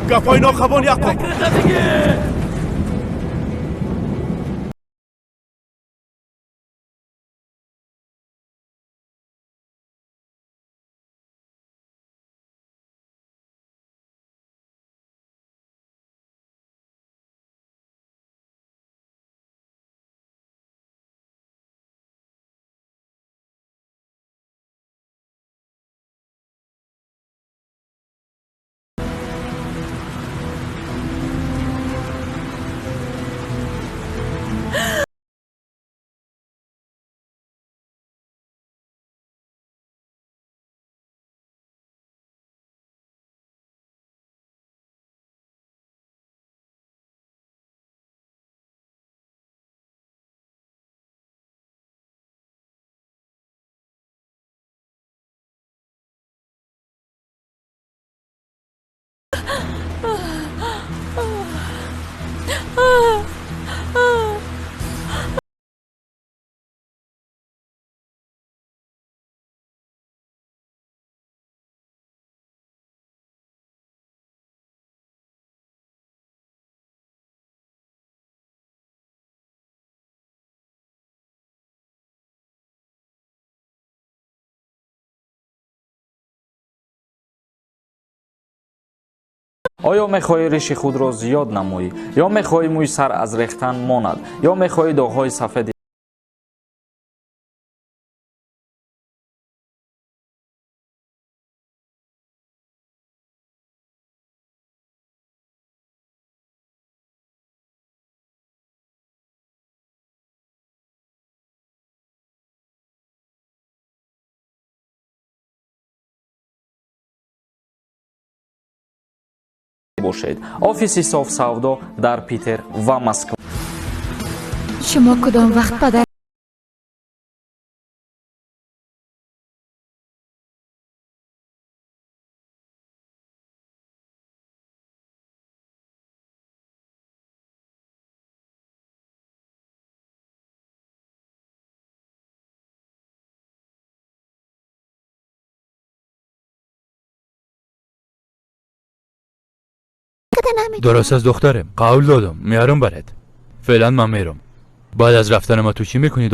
Гапҳои нохабон Яқуб. Оё мехоҳӣ риши худро зиёд намоӣ, ё мехоҳӣ мӯи сар аз рехтан монад, ё мехоҳӣ доғҳои сафеди бошед? Офиси Соф Савдо дар Питер ва Москва. Шумо кудом вақт падар درست از دخترم قول دادم میارم برات. فعلا من میرم. بعد از رفتن ما تو چی میکنی؟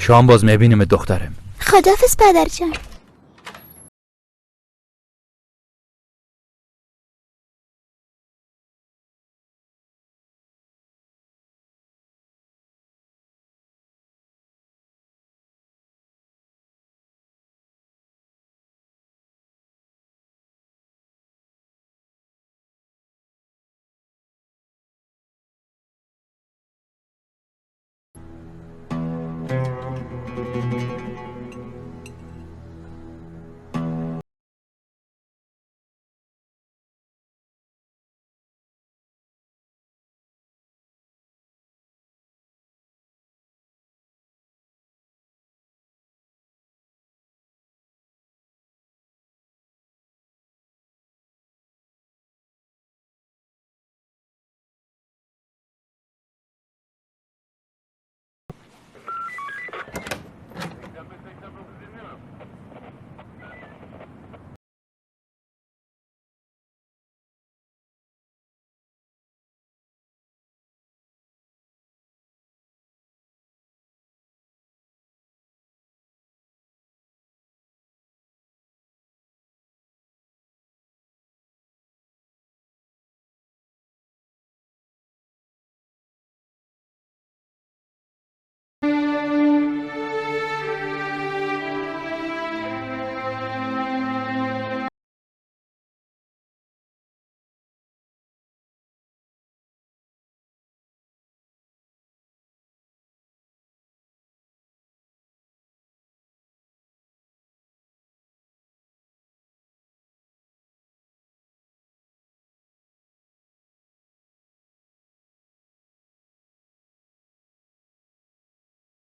شام باز میبینیم دخترم. خداحافظ پدر جان.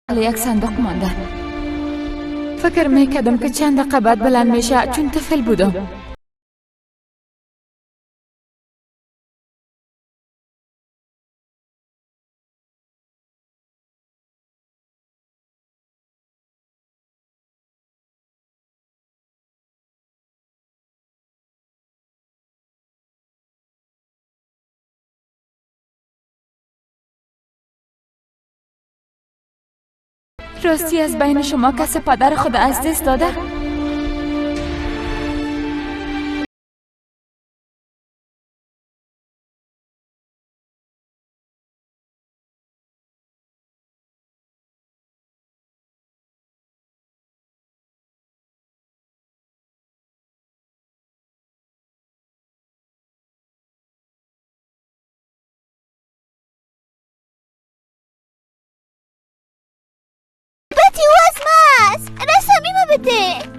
Як сандуқ монда. Фикр мекардам, ки чанд дақиқа баъд баланд мешавад, чун тифл будам. راستی از بین شما کس پدر خود از دست داده؟ رسامی ما بده.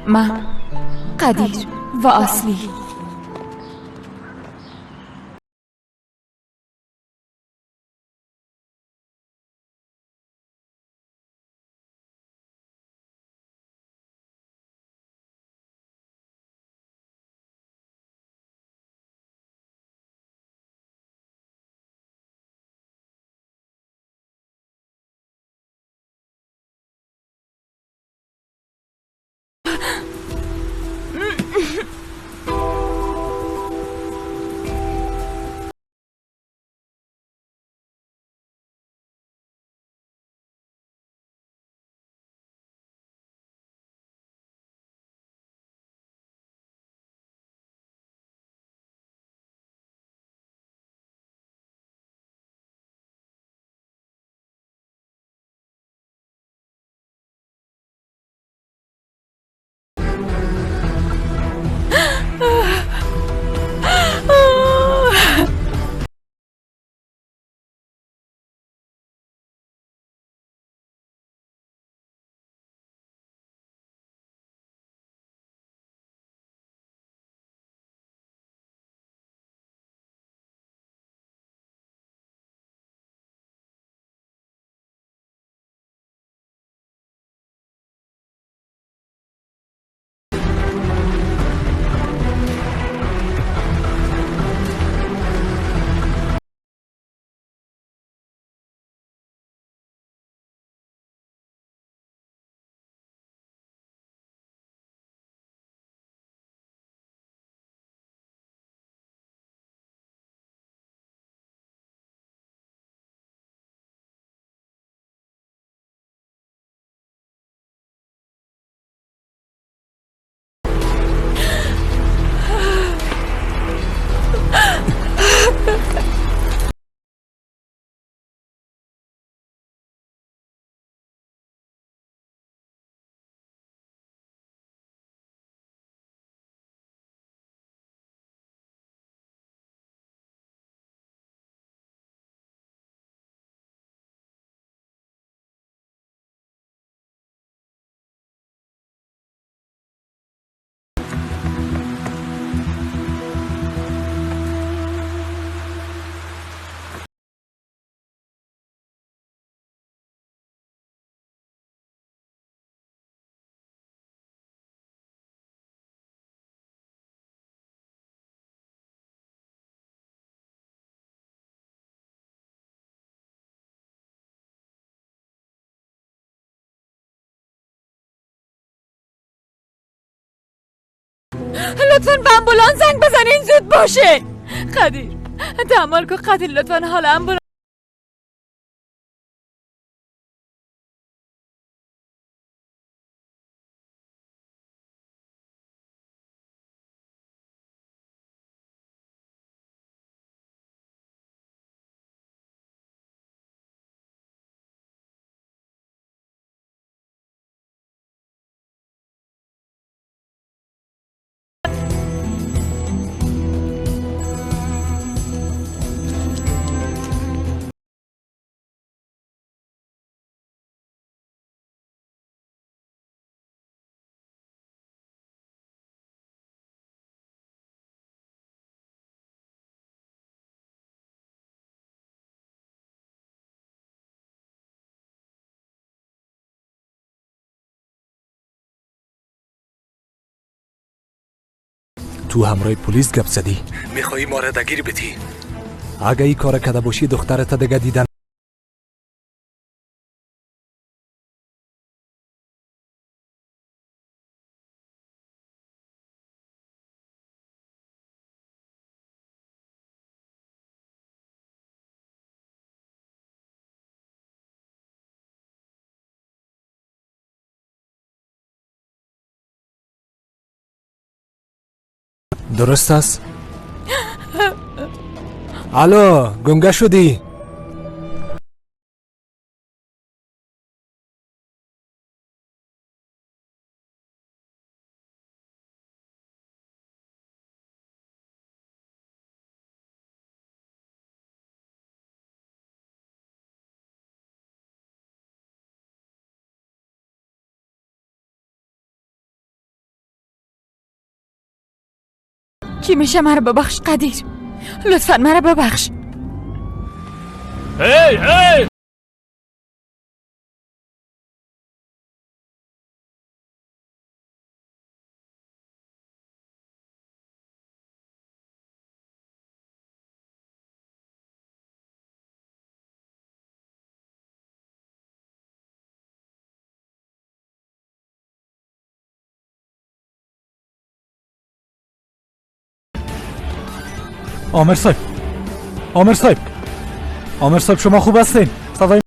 من، قدیر و اصلی. لطفاً به آمبولانس زنگ بزنین، زود باشه. قدیر تحمل کن قدیر، لطفاً حالا آمبولانس. Ту ҳамроҳи пулис гап задӣ? Мехоҳӣ моро дагир битӣ? Ага ин кора карда бошӣ, духтарата дига дида дуруст аст? Алло, гунга шудӣ? چی میشه؟ مرا ببخش قدیر، لطفا مرا ببخش. ای ای آمر صاحب، آمر صاحب، آمر صاحب، شما خوب هستین؟ صدای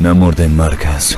نمردیم مرکز.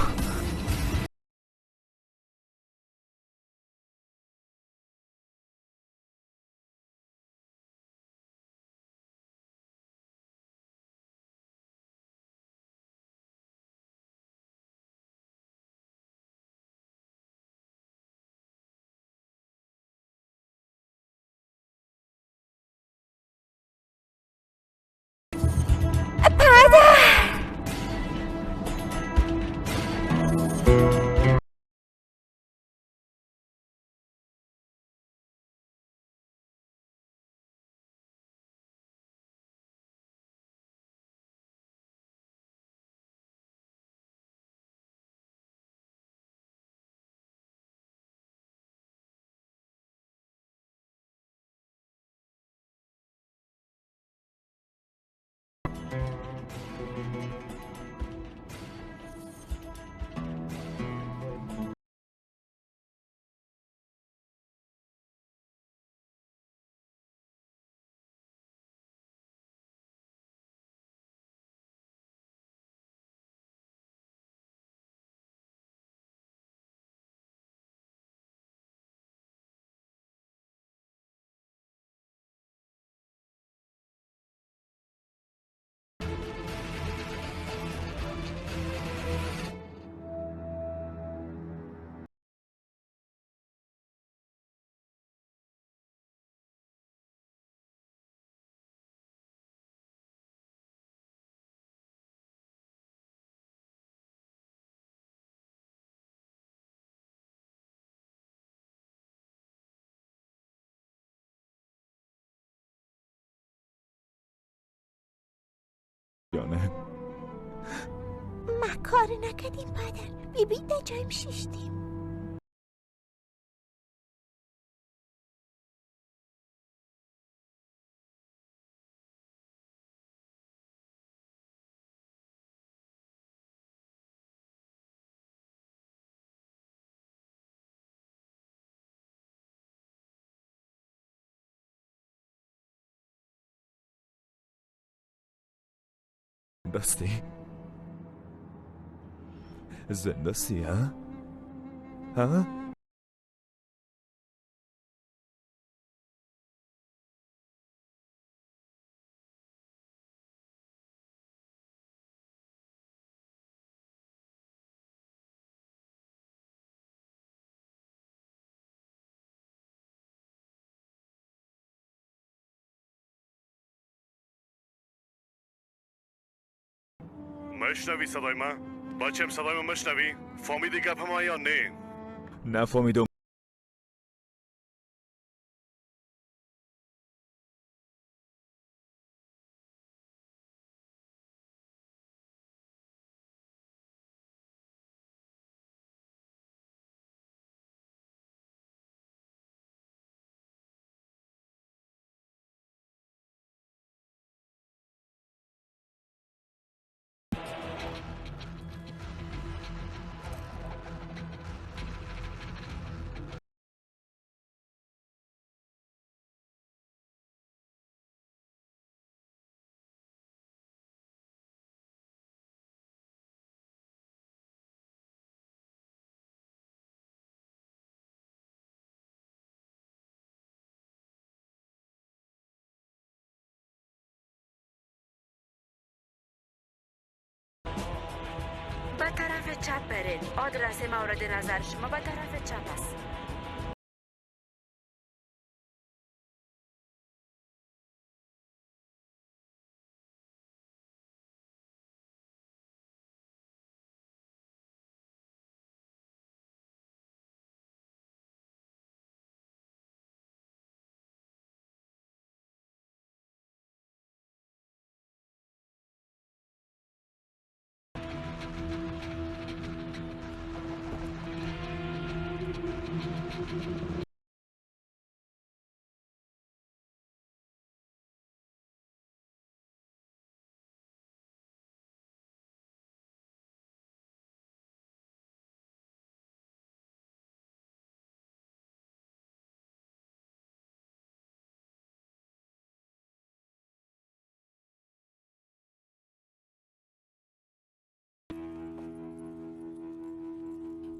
ما کار نکردیم پدر، بی بی در جایم شیشتیم. Зиндасти? Зиндасти, ҳа? Ҳа? مشنوی صدای من؟ بچم صدای من مشنوی؟ فهمیدی گپ ما یا نه؟ نفهمیدم. به طرف چپ برید. آدرس مورد نظر شما به طرف چپ است.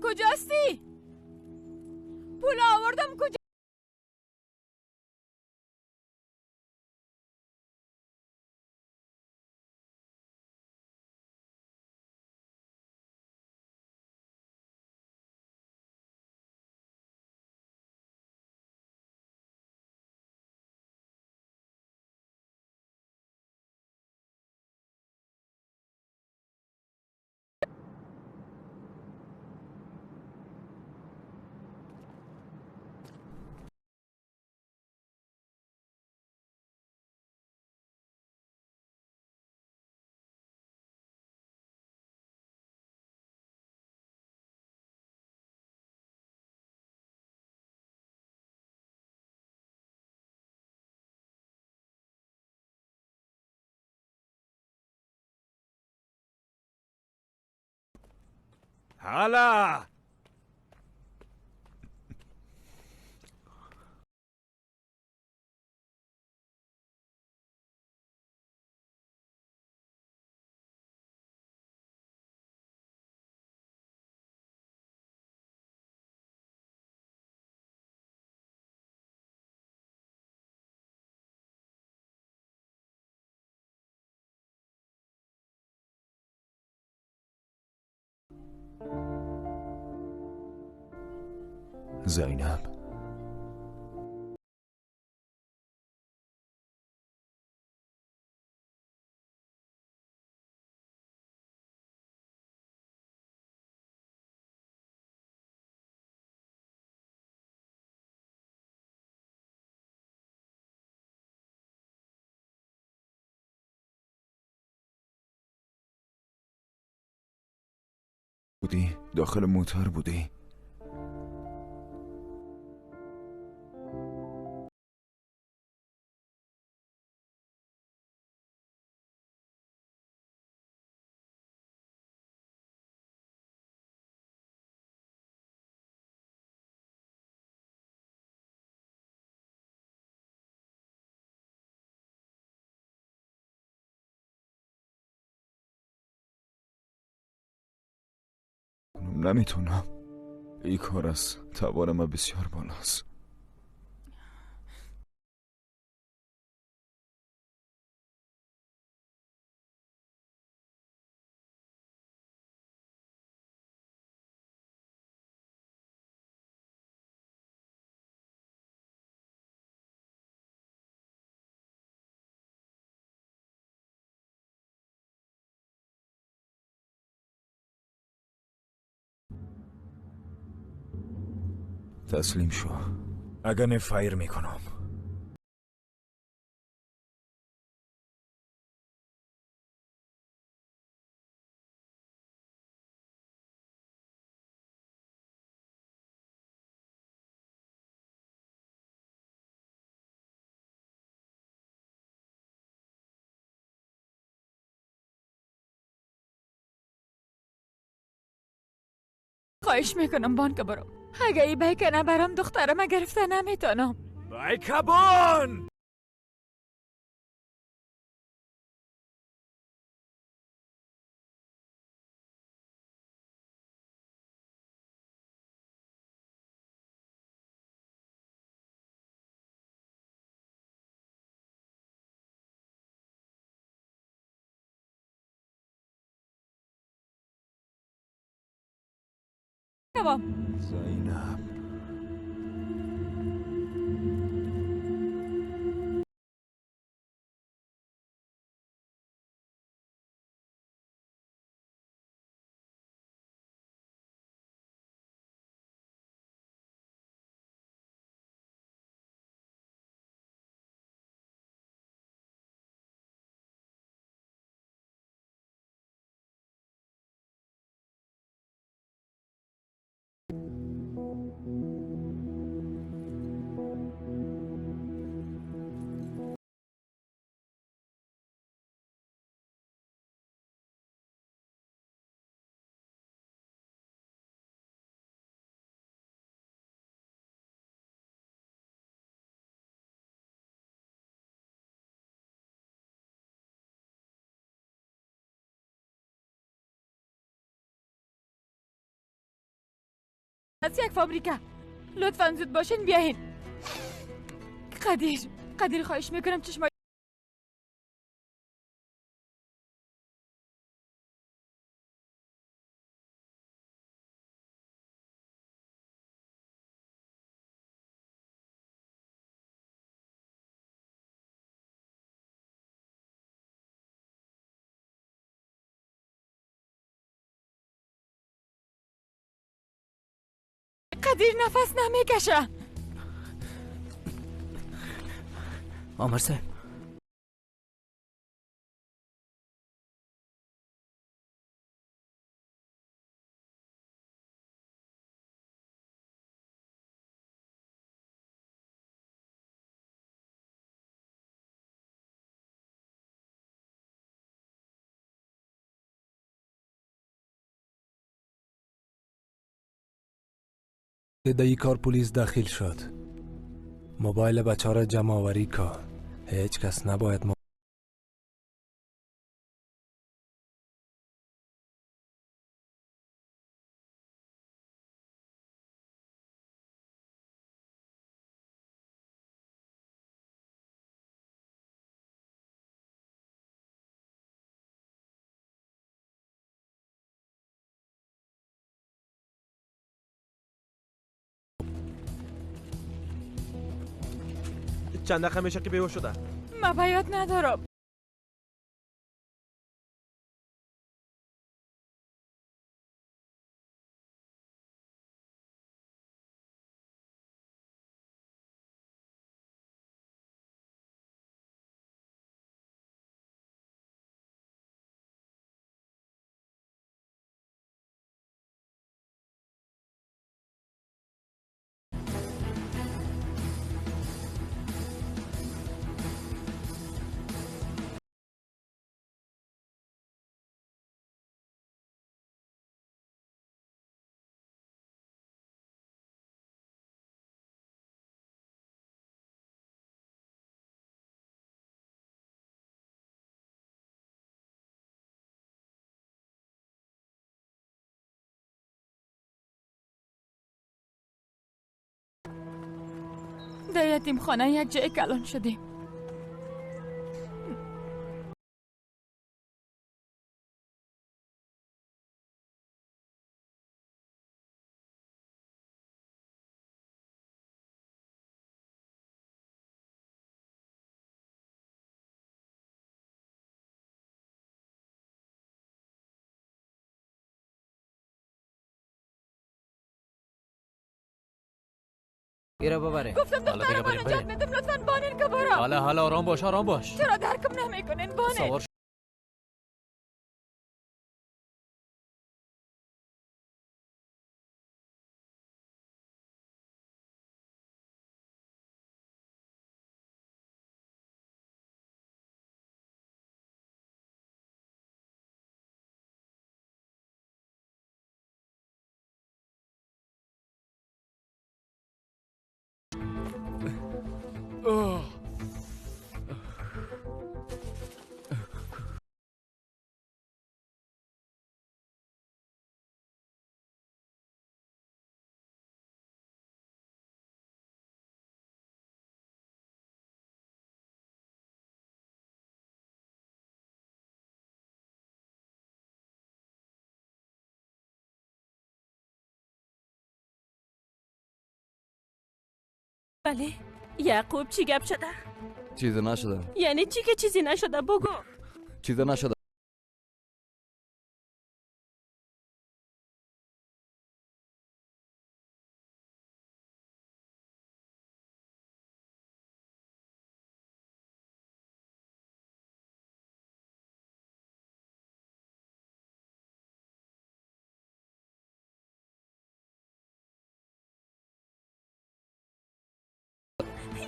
کجاستی؟ پول آوردم کجا؟ حالا زینب، بودی؟ داخل موتور بودی؟ نمیتونم. ای کار از توان من بسیار بالاست. تسلیم شو. اگر نه فایر میکنم. خواهش میکنم بانک برو. اگه ای بیکه نبرم دخترم گرفته نمیتونم. بیکبان! زینب از یک فابریکه. لطفاً زود باشین بیاین. قدیر، قدیر خواهش میکنم چشمای قدیر نفس نمیکشه. آمر صاحب در کار پلیس داخل شد. موبایل بچه را جمع آوری که هیچ کس نباید چند دقیقه میشه که بیهوش شده؟ من بیاد ندارم. در یتیم خانه یک جای کلان شدیم. ایرا ببره. گفتم دخترم من نجات میدم، لطفاً بانین که برا. حالا حالا آرام باش، آرام باش. چرا درکم نمیکنین؟ بانین. بله یعقوب چی گپ شده؟ چیزی نشده. یعنی چی که چیزی نشده؟ بگو. چیزی نشده.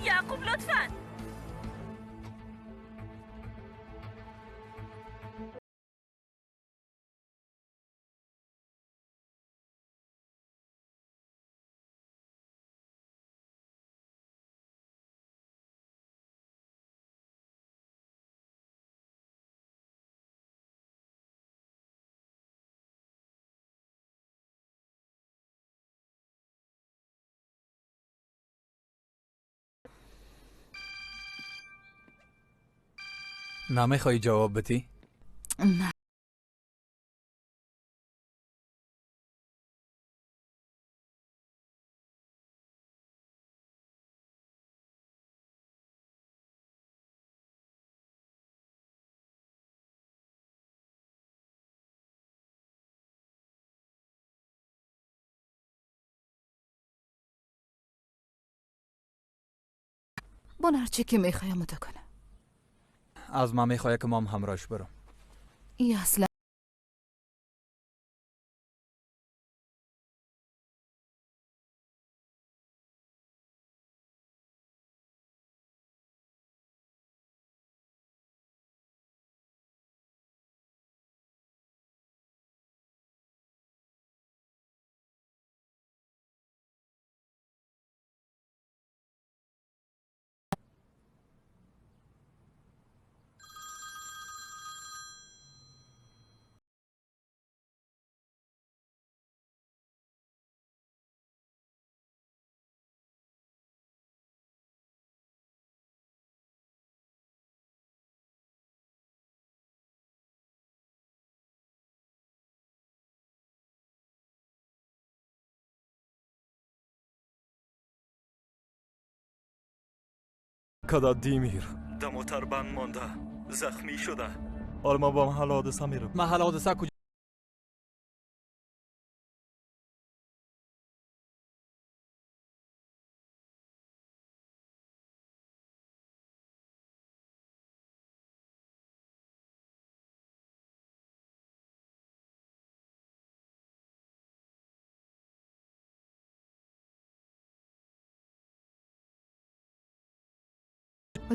یعقوب لطفاً. نمیخوای جواب بدی؟ نه. بان هرچی که میخوایم متا کنم. از ما میخواه که مام همراهش برم. ای اصلا کدا دیمیر دموتر بند مانده، زخمی شده. حالا ما با محل حادثه میرم. محل حادثه کجا؟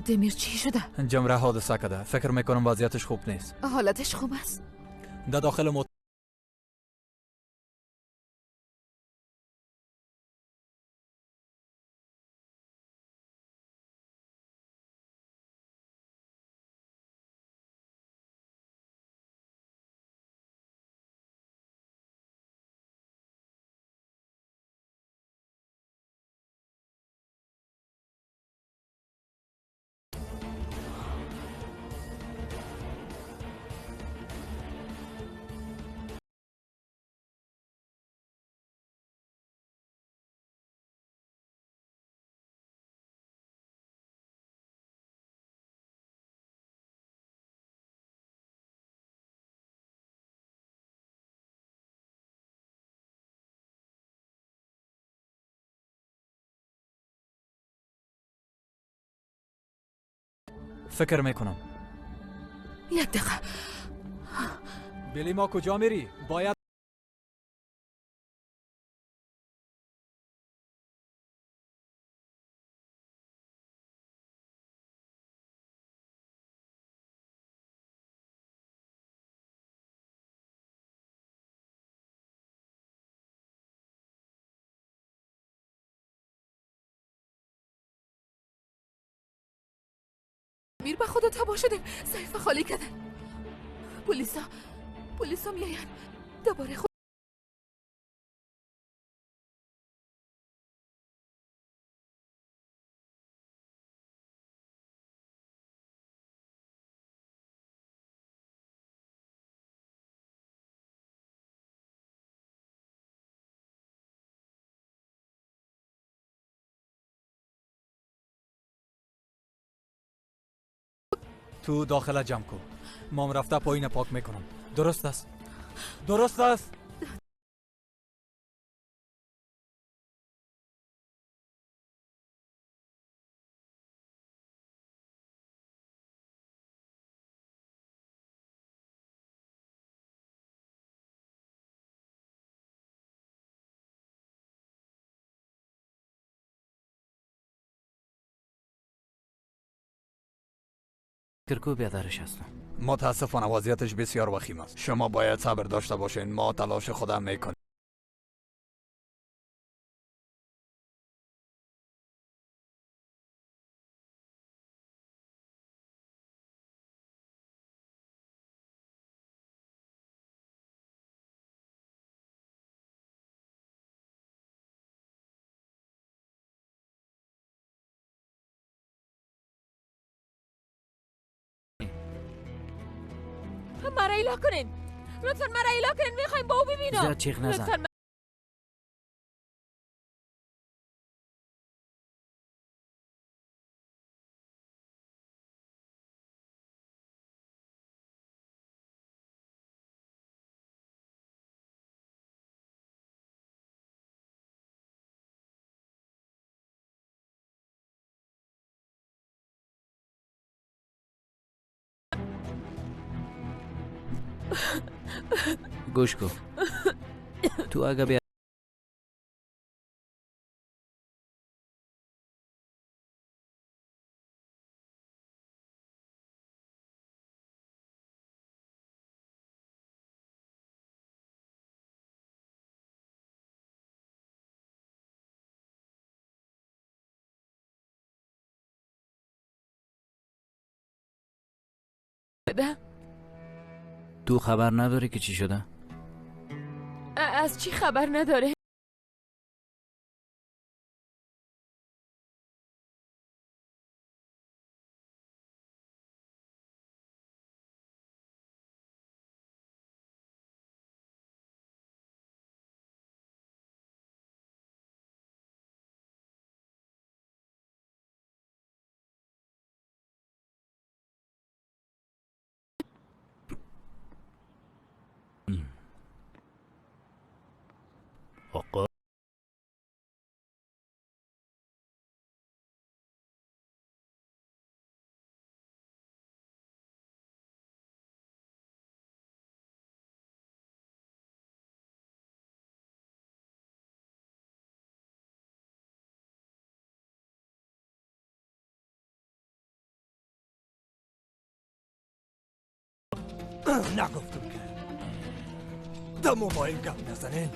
دمیر چی شده؟ جمره حادثه کده. فکر میکنم وضعیتش خوب نیست. حالتش خوب است؟ در داخل فکر میکنم. یک دقیقه. بیلی ما کجا میری؟ باید میر به خدا تباه شدیم. صحیفه خالی کردن. پلیسا میاین دوباره. خود تو داخل جمع کو. مام رفته پایین پاک میکنم. درست است؟ درست است؟ کرکو بیادرش هستم. متاسفانه وضعیتش بسیار وخیم است. شما باید صبر داشته باشین. ما تلاش خودم میکنیم. مرا ایلا کنین، لطفا مرا ایلا کنین، میخوایم با او ببینم. زیاد چیخ نزن. گوش کن. تو اگه بیا تو خبر نداری که چی شده؟ از چی خبر نداره؟ آقا نگفتم که در موبایل گپ نزنین.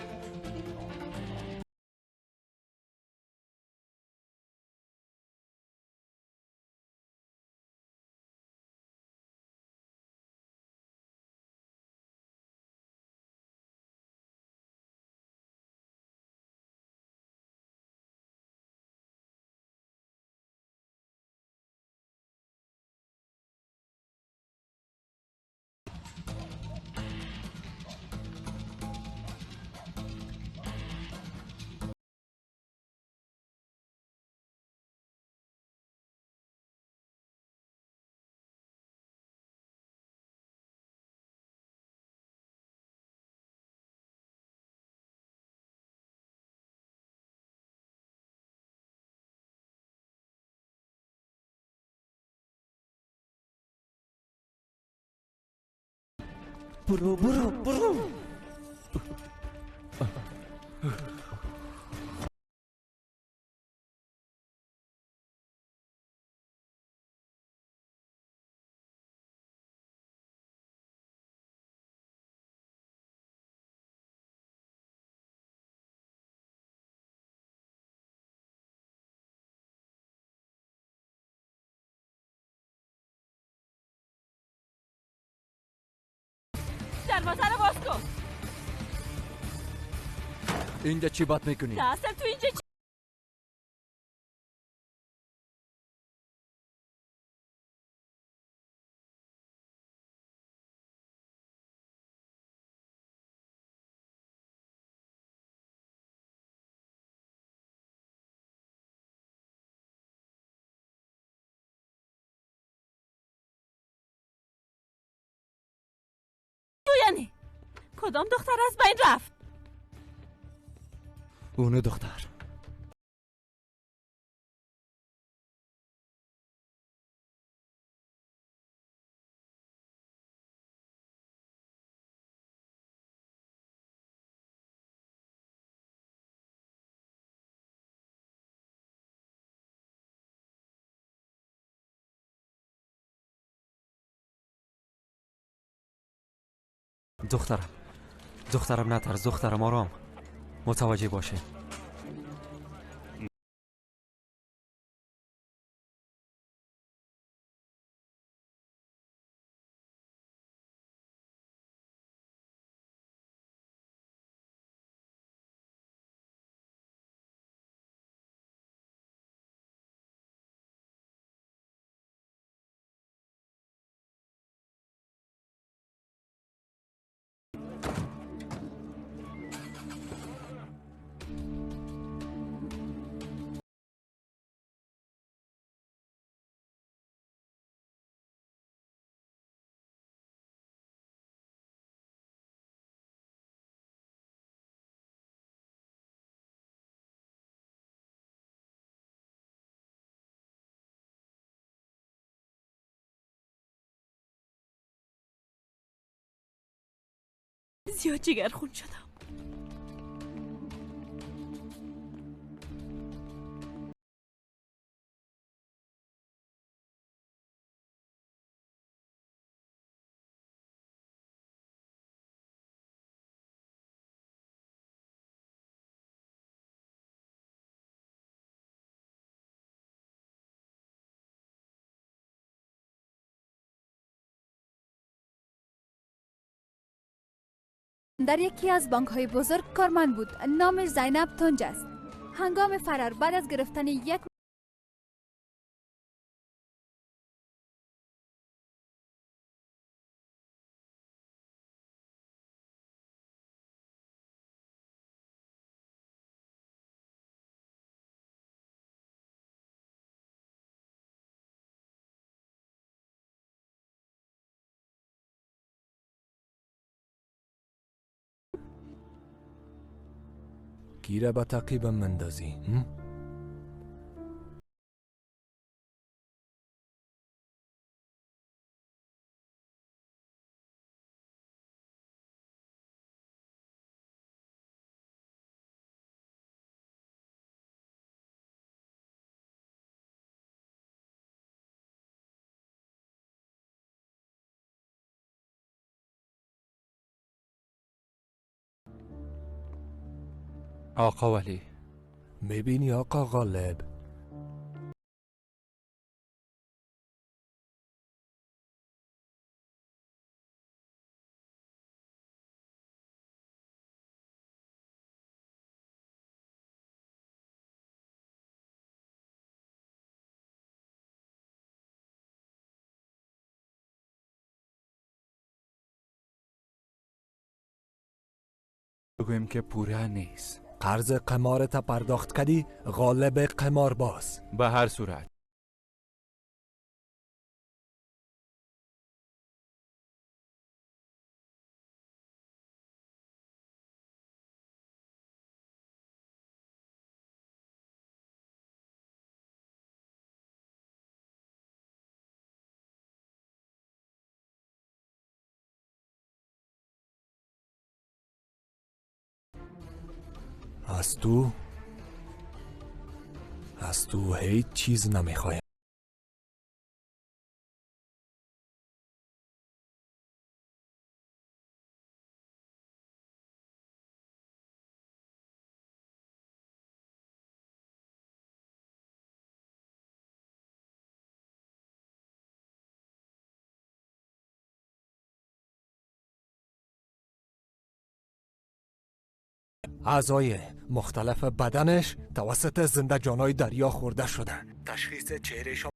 برو برو برو. دروازه رو باز کن. اینجا چی بات میکنی؟ نه اصلا تو اینجا چی؟ یعنی کدام دختر از بین رفت؟ اونو دختر. دخترم، دخترم نترس، دخترم آرام، متوجه باشه. زیاد جگر خون شدم. در یکی از بانک‌های بزرگ کارمند بود. نامش زینب تنج است. هنگام فرار بعد از گرفتن یک کی را به تعقیبم مندازی؟ آقا ولی میبینی آقا غالب، بگویم که پوره نیست. قرض قمارت پرداخت کردی غالب قمار باز. به هر صورت Аз ту ҳеҷ чиз намехоҳем. اعضای مختلف بدنش توسط زنده جانای دریا خورده شده. تشخیص چهرهشان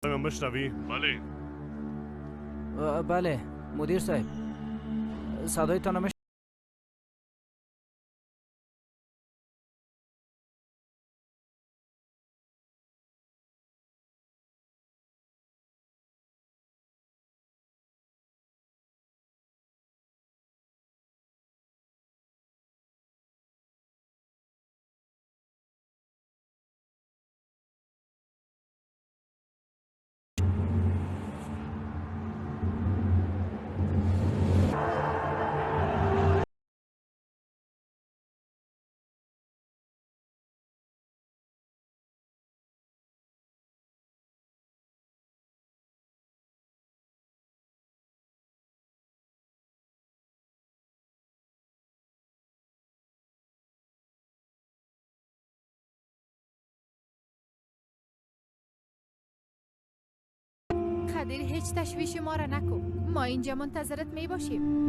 مشنوی؟ بله بله مدیر صاحب، صدایتان را قدیر هیچ تشویش ما را نکن، ما اینجا منتظرت می باشیم.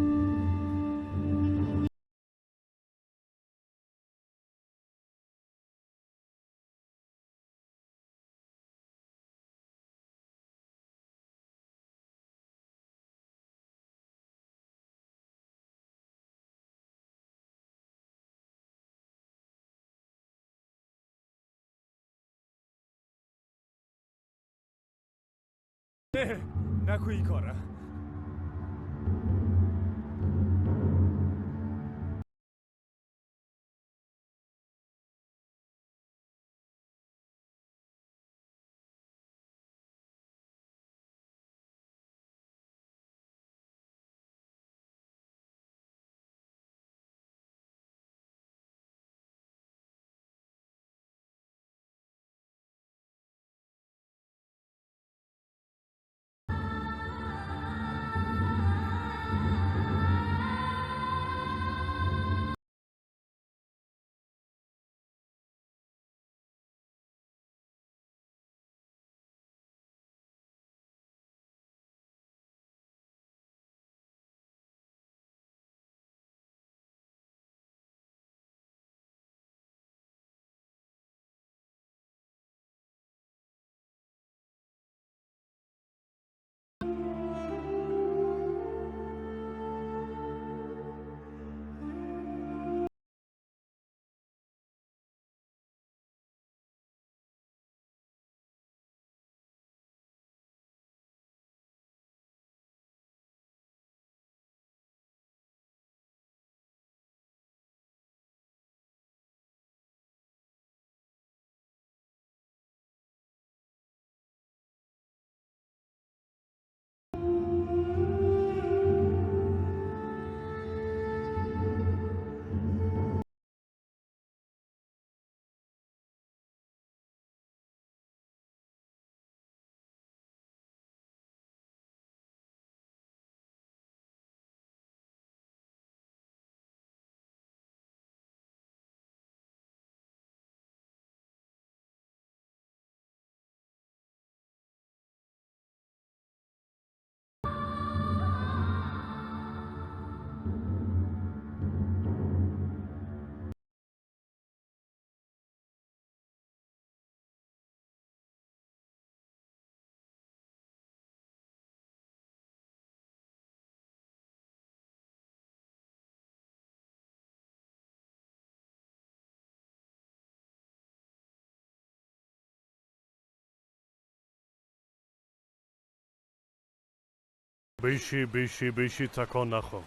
نکو این کاره. Биши, биши, биши, такон нахо.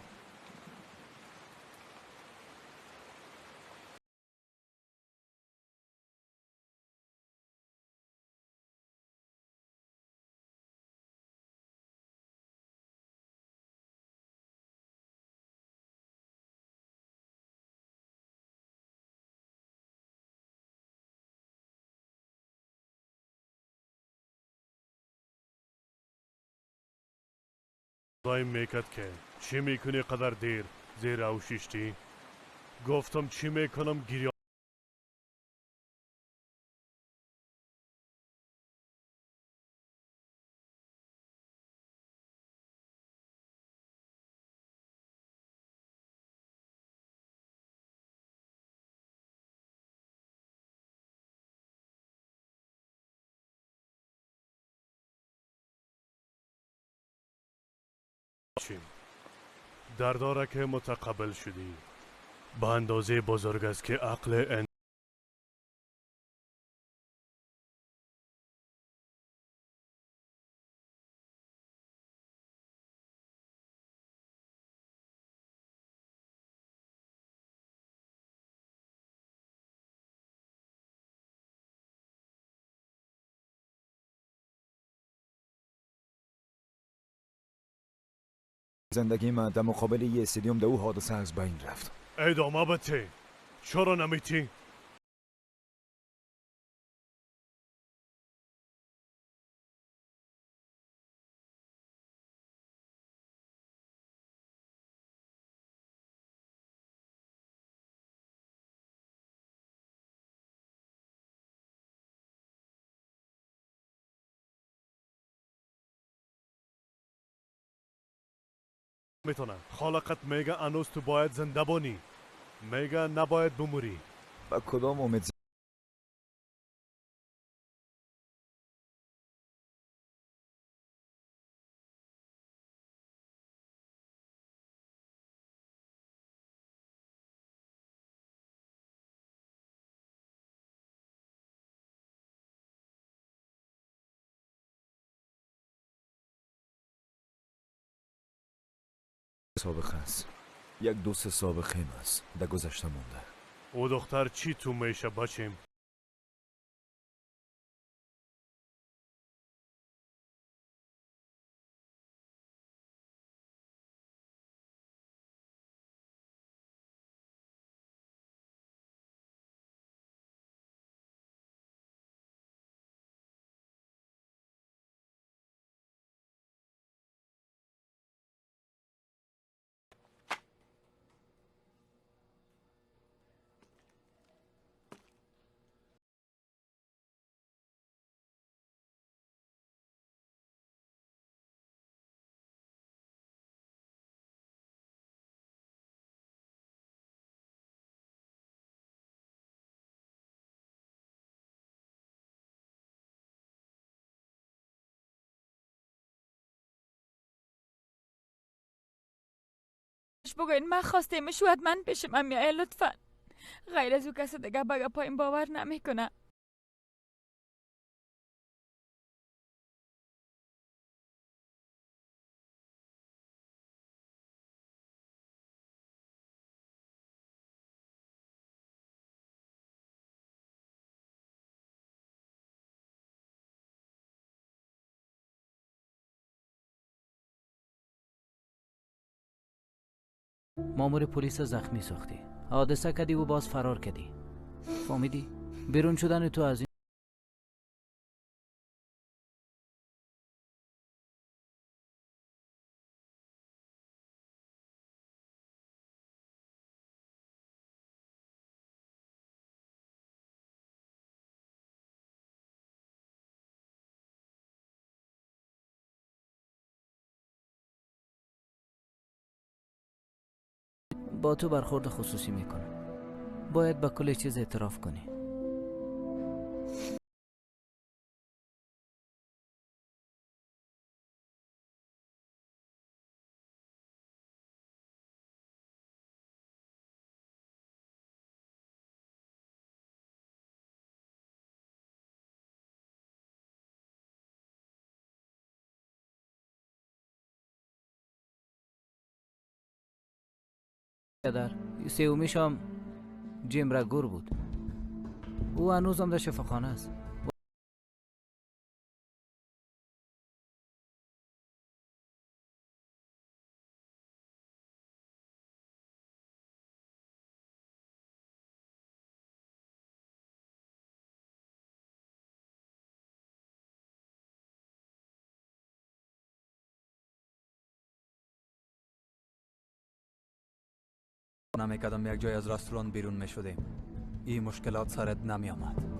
دایم میکرد که چی میکنی قدر دیر زیر او شیشتی؟ گفتم چی میکنم گیری درداره که متقبل شدی به اندازه بزرگ است که عقل زندگی من در مقابل یه استادیوم در او حادثه از بین رفت. ادامه بده. چرا نمیتی؟ میتونه خالقت میگه انوز تو باید زنده بانی، میگه نباید بموری. با کدام امید سابقه است. یک دوست سابقه است. در گذشته مونده. او دختر چی تو میشه بچیم؟ بگوین من خواستیم شوید من پیش من میایه لطفا. غیر از او کس دیگه به گپایم باور نمیکنه. مامور پلیس زخمی ساختی، حادثه کردی و باز فرار کردی. فهمیدی؟ بیرون شدن تو از این با تو برخورد خصوصی میکنم. باید به کل چیز اعتراف کنی. در سومیش هم جمره گور بود. او هنوزم در شفاخانه است. نمیکردم یک جای از رستوران بیرون میشدیم این مشکلات سرت نمی آمد.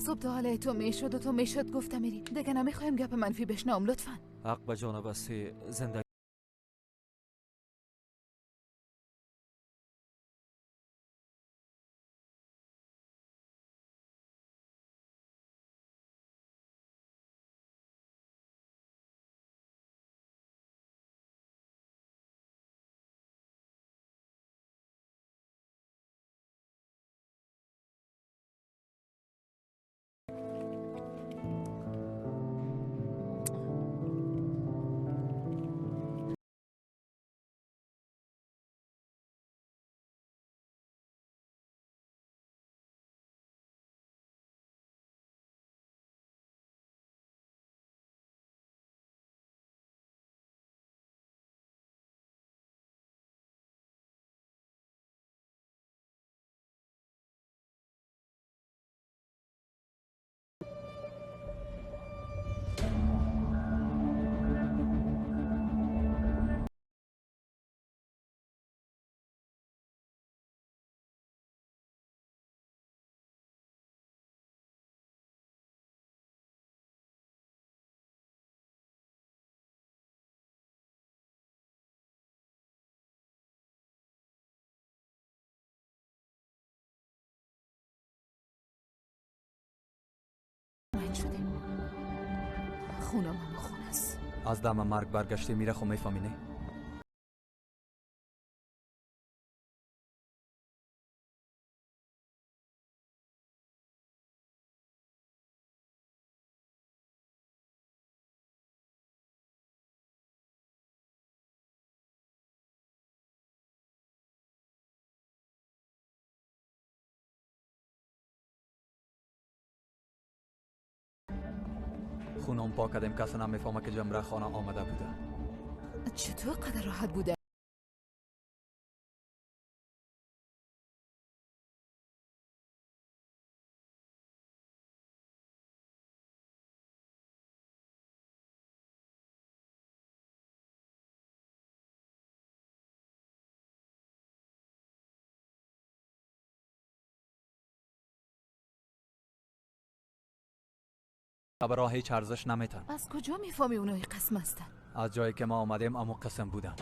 صبح تا حالا تو میشد و تو میشد گفتم میریم دیگه، نمیخوایم گپ منفی بشنوم لطفا. حق به جانب است زندگی شدیم. خونم هم خون است. از دم مرگ برگشتی میره خو میفهمی نه؟ خونم پاک کردیم، کس نمیفهمه که جمره خانه آمده بوده. چطور قدر راحت بوده؟ خبرها هیچ ارزش نمیتن. از کجا میفهمی اونای قسم هستن؟ از جایی که ما آمدیم امو قسم بودن.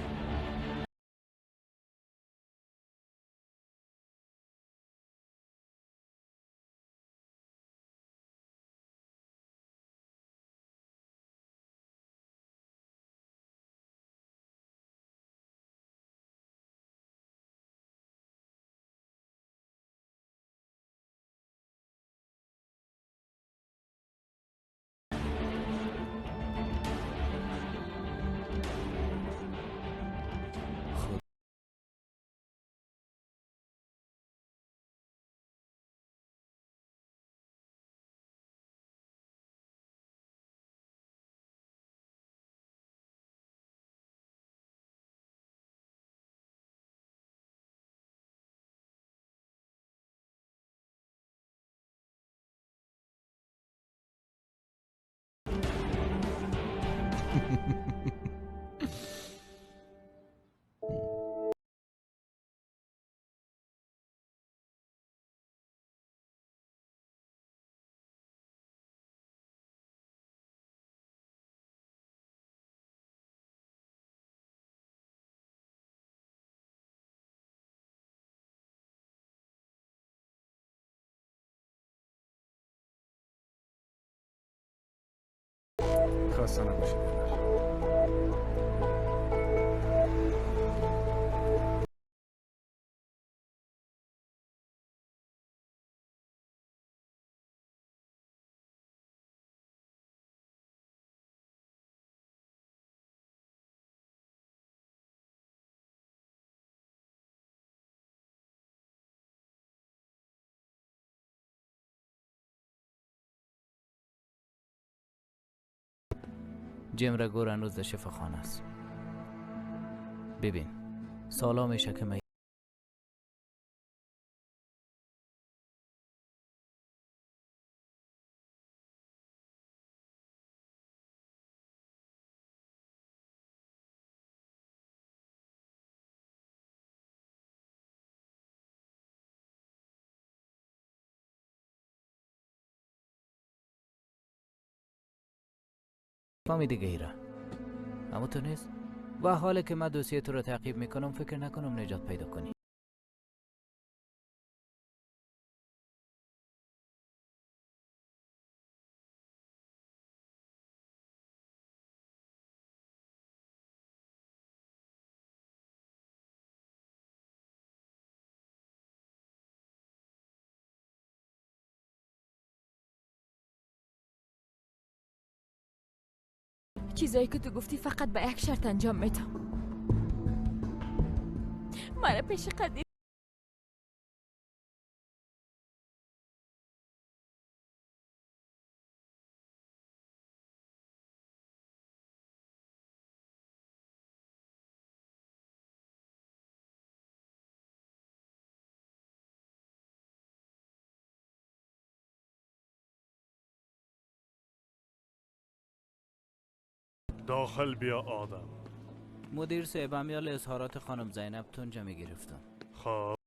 خسته نباشید. جمره گور هنوز در شفاخانه است. ببین سالا میشه که من فهمیده گیره، اما تو نیست و حالا که من دوسیه تو رو تعقیب میکنم فکر نکنم نجات پیدا کنی. چیزایی که تو گفتی فقط به یک شرط انجام میدم. مرا پیش قدیر داخل بیا آدم. مدیر صاحب امیال اظهارات خانم زینب تونجا می گرفتم. خب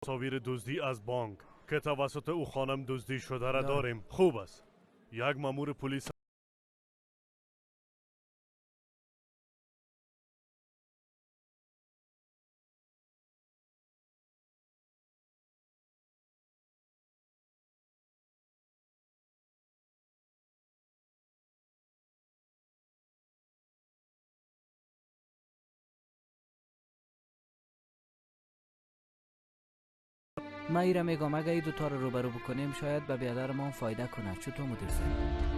تصاویر دزدی از بانک که توسط او خانم دزدی شده را داریم. خوب است. یک مامور پلیس من ایره میگم اگه این دوتا رو روبرو بکنیم شاید به بیادر ما فایده کنه. چطور مدیر صاحب؟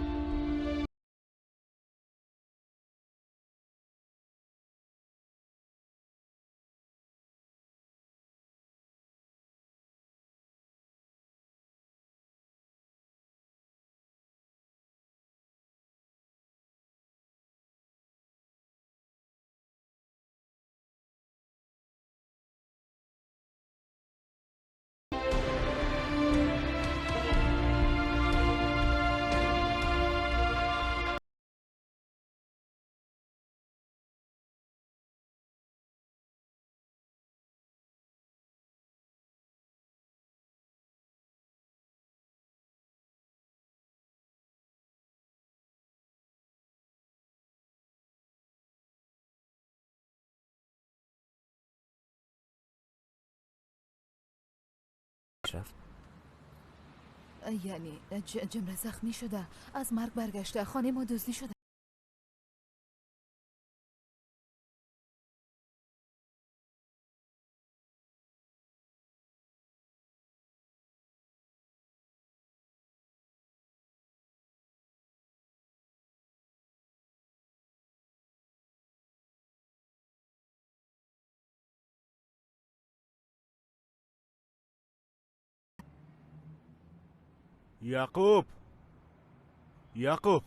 رفت. یعنی جمره زخمی شده، از مرگ برگشته، خانه ما دزدی شده. یعقوب، یعقوب،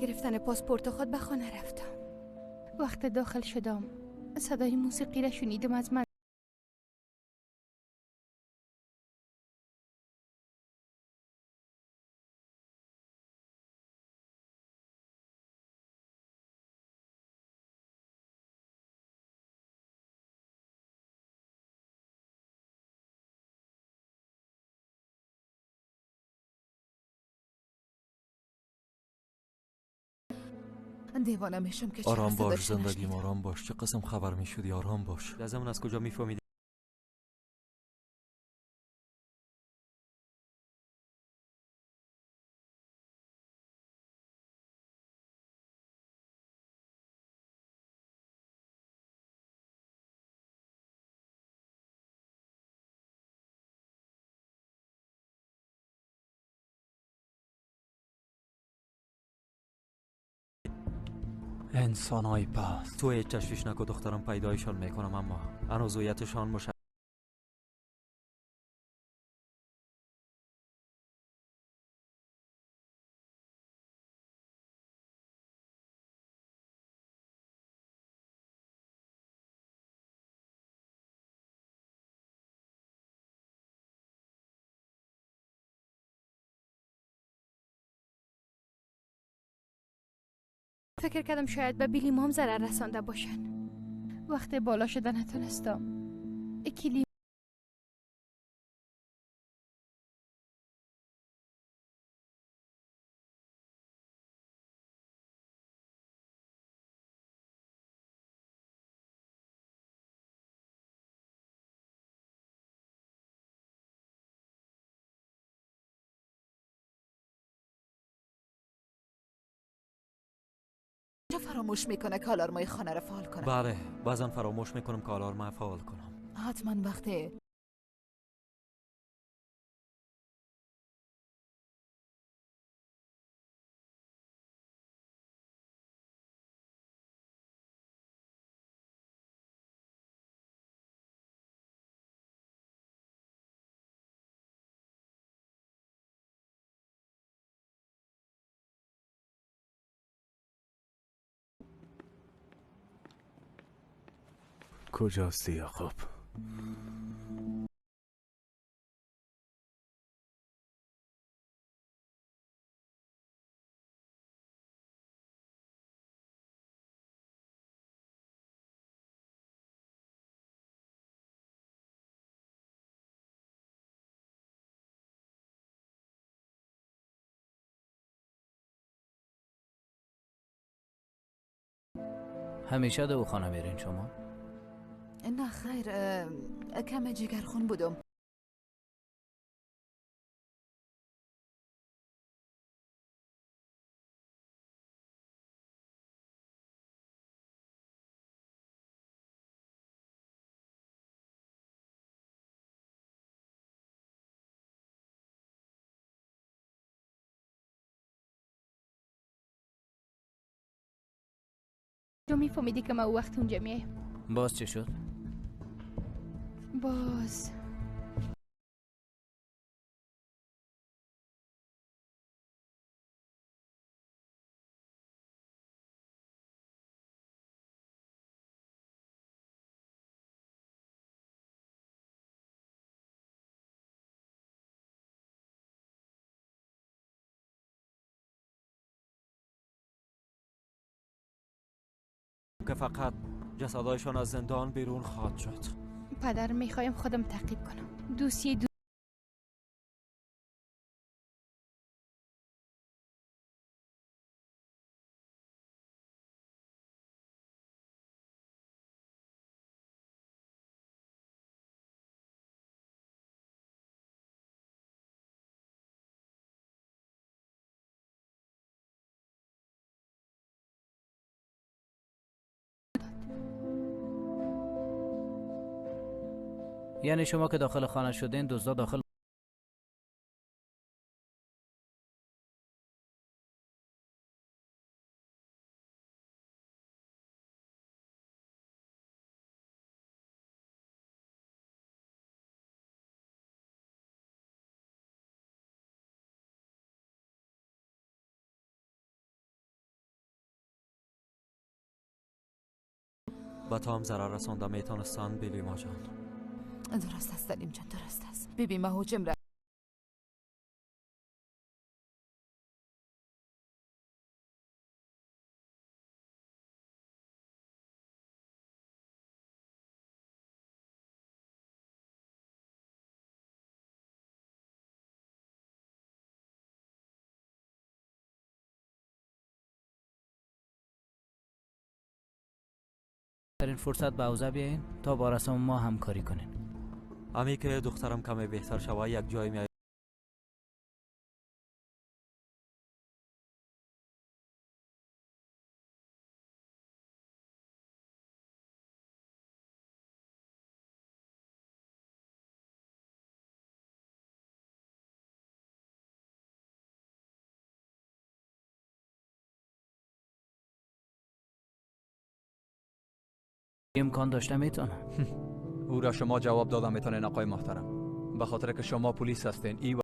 گرفتن پاسپورت خود به خانه رفتم. وقت داخل شدم صدای موسیقی را شنیدم. از من دیوانه میشم که چرا آرام باش صداشو زندگیم، نشنیدم. آرام باش. چه قسم خبر میشدی؟ آرام باش. از از کجا میفهمیدی؟ انسانای پست. تو هیچ تشویش نکن دخترم، پیدایشان میکنم، اما هنوز هویتشان مشخص فکر کردم شاید به بیلیمام ضرر رسانده باشن. وقتی بالا شده نتونستم. کلی چه فراموش میکنه که آلارمای خانه را فعال کنه؟ بله، بعضا فراموش میکنم که آلارم فعال کنم. حتما وقتی کجاستی یعقوب؟ همیشه دو خانه میرین شما؟ نه خیر، کم جگرخون بودم. تو میفهمیدی که من او وقت اونجا میایم. باز چه شد؟ باز که فقط جسدهایشان از زندان بیرون خواهد شد. پدر میخوایم خودم تعقیب کنم. دوسیه یعنی شما که داخل خانه شدین دزدا داخل Ба ту ҳам зарар расонда метонистанд, биби маҷон. Дуруст аст, Салимҷон, дуруст аст. Биби ма ҳуҷум در این فرصت به حوزه بیاین تا با رسم ما همکاری کنین. امی که دخترم کمی بهتر شوه یک جای می امکان داشته میتونم. او را شما جواب دادم میتونین آقای محترم، به خاطر که شما پلیس هستین. ای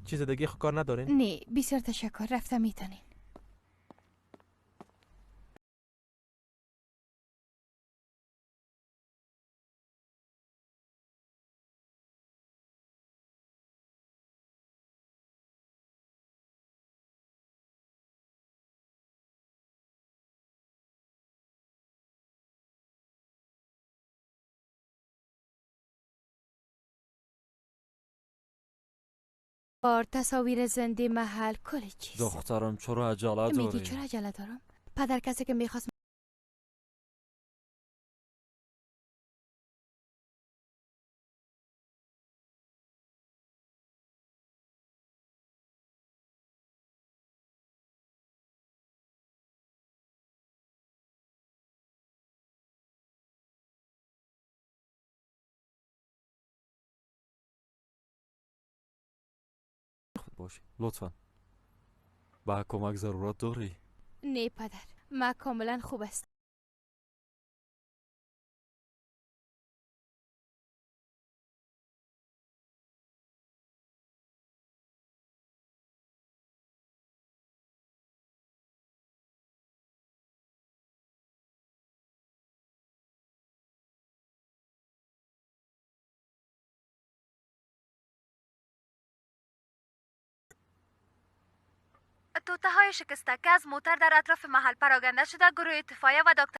چیز دیگه خو کار ندارین؟ نه، بسیار تشکر، رفته میتونین. بار تصاویر زنده محل کل چیز. دخترم چرا عجله داری؟ میگی چرا عجله دارم؟ پدر کسی که میخواست باشی لطفا. به کمک ضرورت داری؟ نه پدر، من کاملا خوب است. توته های شکسته که از موتر در اطراف محل پراگنده شده، گروه اتفایه و دکتر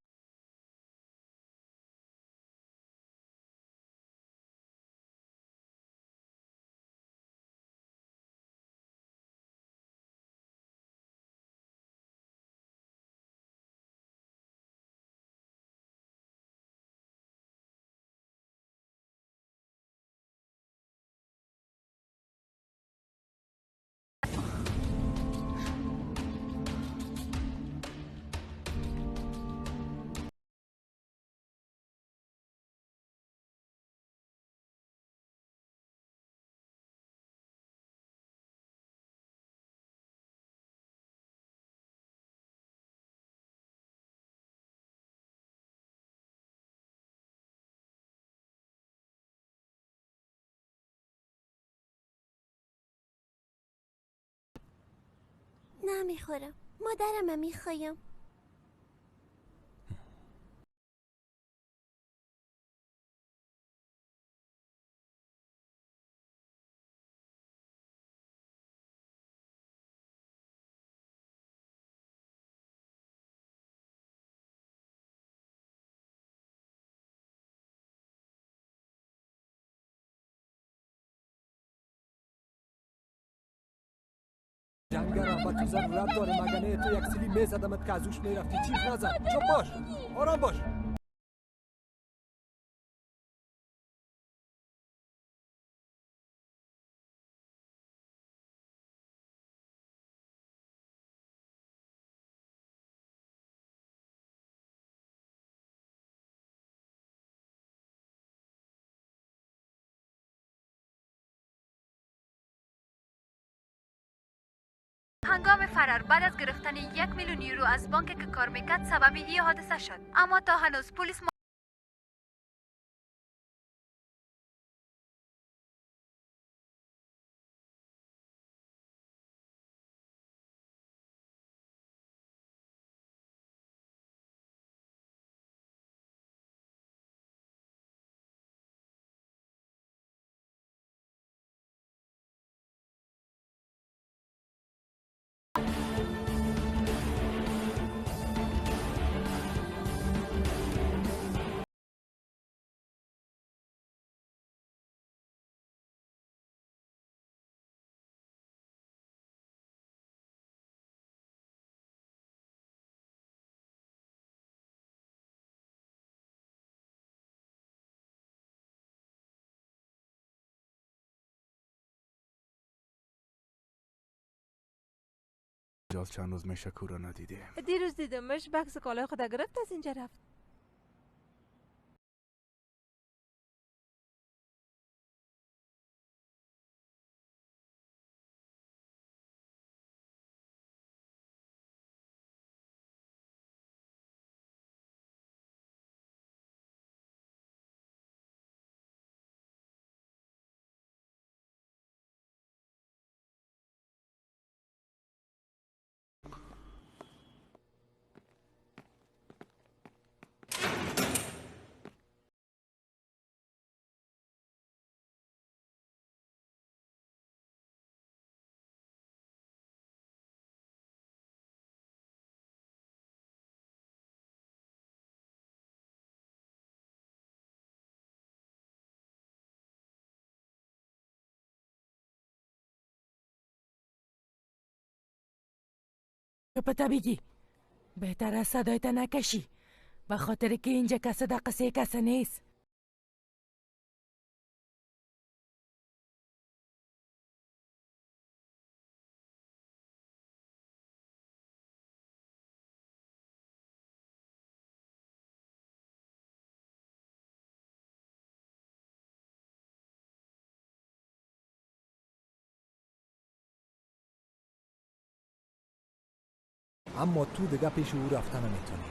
نمیخورم. مادرم میخوایم. جنگرم با تو ضرورت داره، مگه نه تو یک سیلی میزدمت که از اوش میرفتی. چیخ نزن، چپ باش، آرام باش. هنگام فرار بعد از گرفتن 1 میلیون یورو از بانک که کار میکرد سبب این حادثه شد، اما تا هنوز پلیس جاز چند روز میشه کورا ندیدیم. دیروز دیدمش، بکس کالای خود گرفت از اینجا رفت. پتا بگی بهتر از صدایت نکشی، به خاطر که اینجا کس در قصه کس نیست. اما تو دیگه پیش او رفته نمیتونی.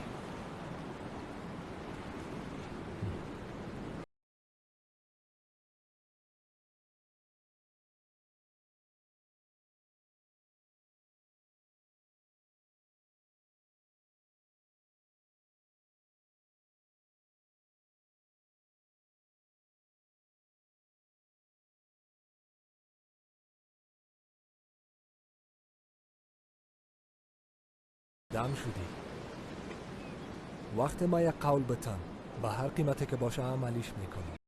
دم شدی. وقت ما یک قول بتم به هر قیمتی که باشه عملیش میکنم.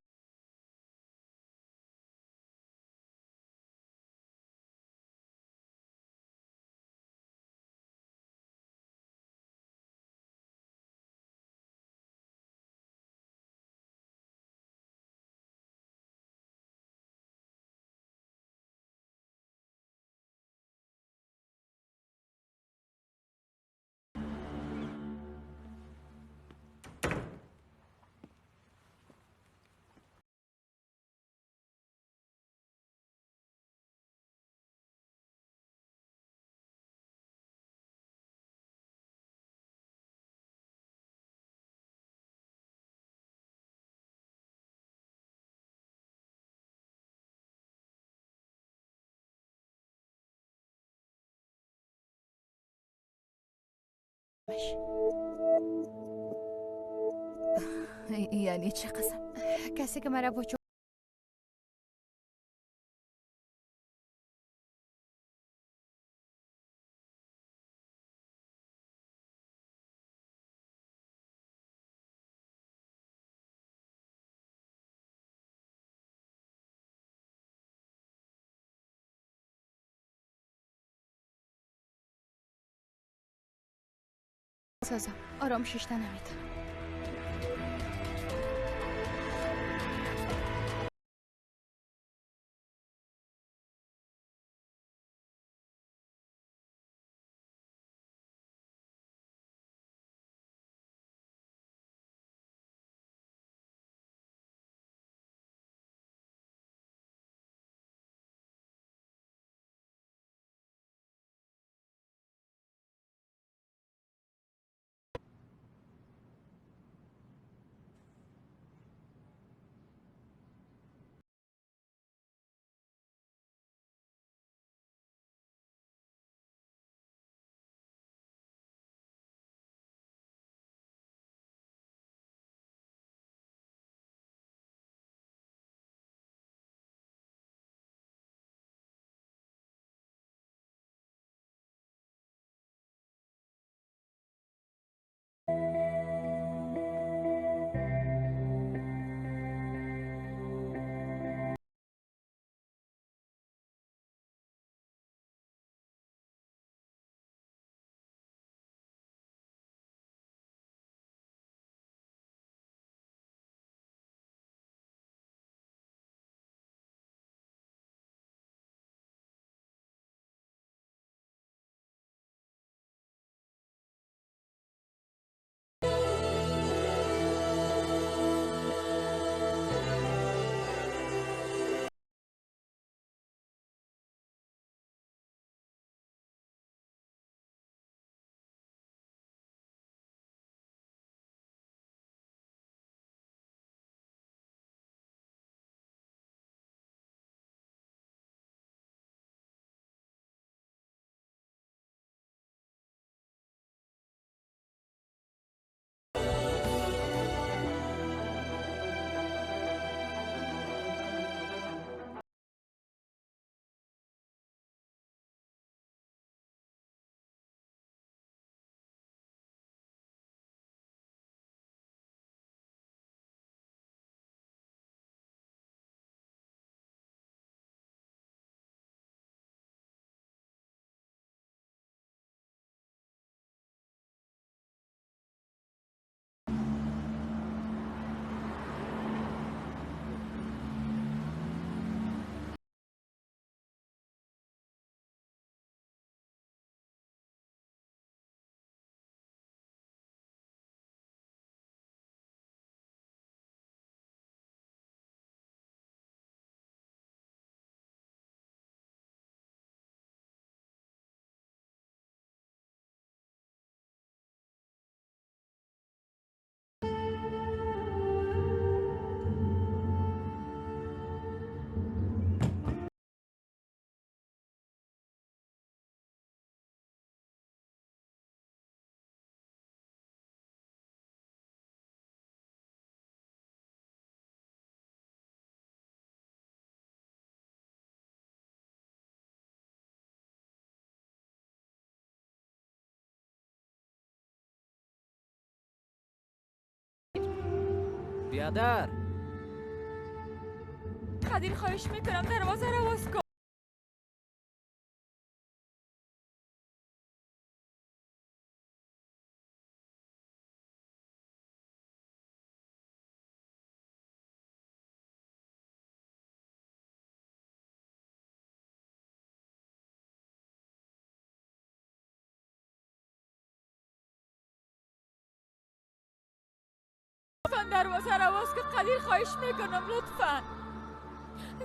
یعنی چه قسم؟ کسی که مرا با سازم آرام ششته نمیتونم. Биадар! Қадир, хоҳиш мекунам, дарвозаро боз кун. لطفا دروازه را باز کن قدیر، خواهش میکنم لطفا.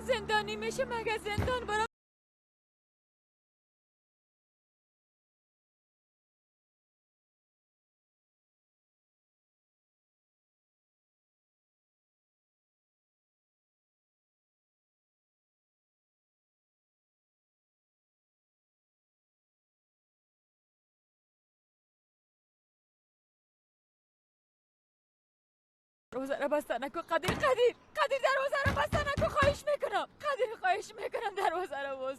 زندانی میشه مگه زندان برم؟ دروازه را بسته نکن قدیر، قدیر، قدیر، دروازه را بسته نکن، خواهش میکنم قدیر، خواهش میکنم دروازه را باز.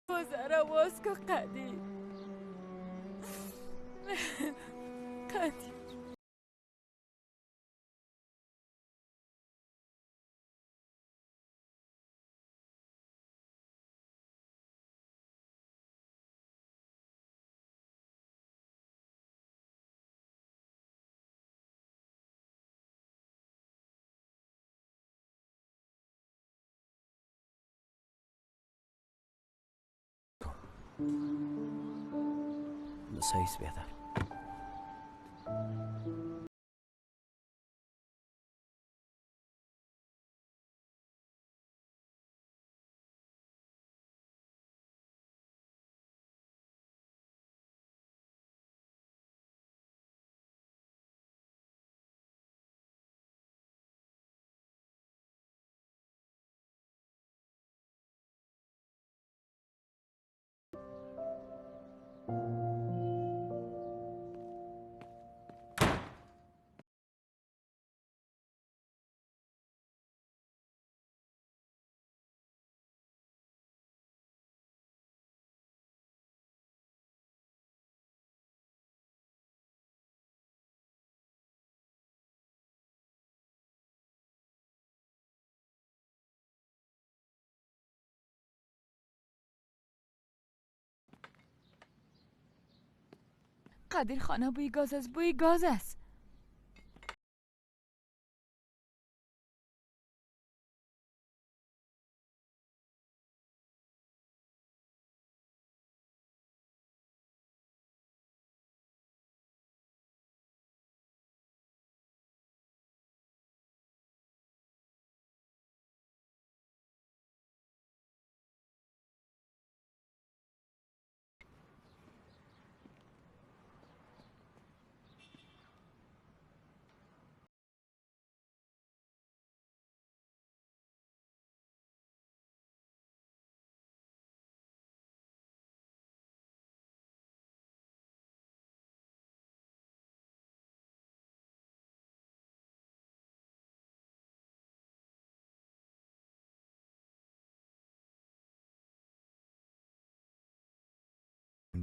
دروازه را باز کن قدیر، قدیر. صحیح بیادر. قدیر، خانه بوی گاز است، بوی گاز است.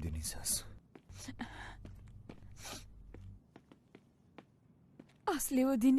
دنیز است. اصلی و دینی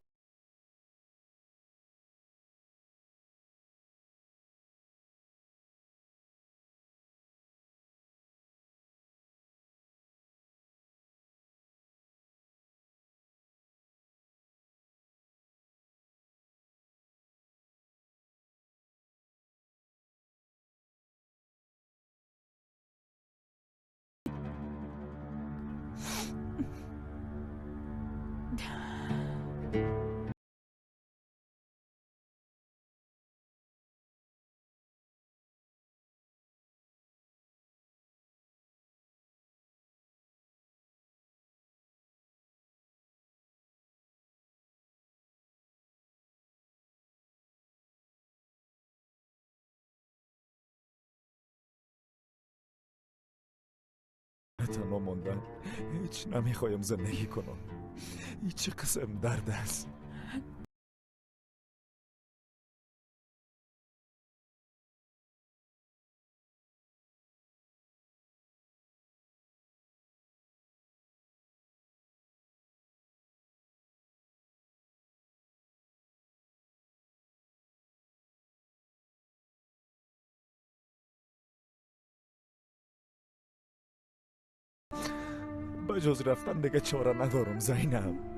تنها ماندن هیچ نمیخوایم زندگی کنم. هیچ قسم درد است. بجز رفتن دیگه چاره ندارم زینب.